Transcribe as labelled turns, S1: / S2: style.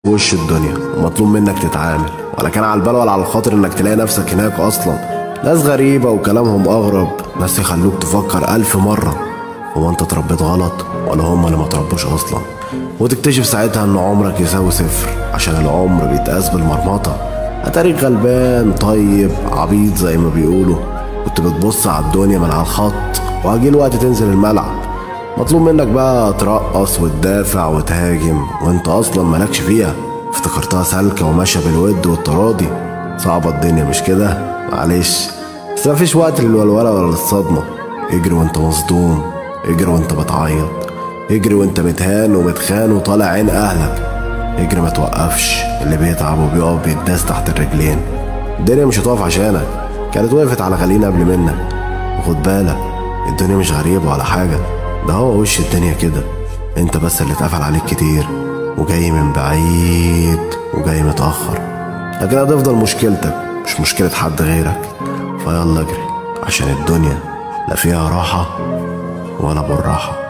S1: وش الدنيا ومطلوب منك تتعامل، ولا كان على البال ولا على الخاطر انك تلاقي نفسك هناك اصلا. ناس غريبة وكلامهم اغرب، ناس يخلوك تفكر 1000 مرة هو انت اتربيت غلط ولا هم اللي ما تربوش اصلا. وتكتشف ساعتها ان عمرك يساوي 0، عشان العمر بيتقاس بالمرمطة. اتاريك غلبان طيب عبيط زي ما بيقولوا، كنت بتبص على الدنيا من على الخط، وهيجي الوقت تنزل الملعب. مطلوب منك بقى ترقص وتدافع وتهاجم وانت اصلا مالكش فيها، افتكرتها سالكة وماشية بالود والتراضي. صعبة الدنيا مش كده؟ معلش، بس مفيش وقت للولوله ولا للصدمه. اجري وانت مصدوم، اجري وانت بتعيط، اجري وانت متهان ومتخان وطالع عين اهلك. اجري ما توقفش، اللي بيتعب وبيقف بيتداس تحت الرجلين. الدنيا مش هتقف عشانك، كانت وقفت على غالينا قبل منك. وخد بالك الدنيا مش غريبة ولا حاجة، ده هو وش الدنيا كده. انت بس اللي اتقفل عليك كتير وجاي من بعيد وجاي متأخر، لكن هتفضل مشكلتك مش مشكلة حد غيرك. فيلا اجري عشان الدنيا لا فيها راحة ولا بالراحة.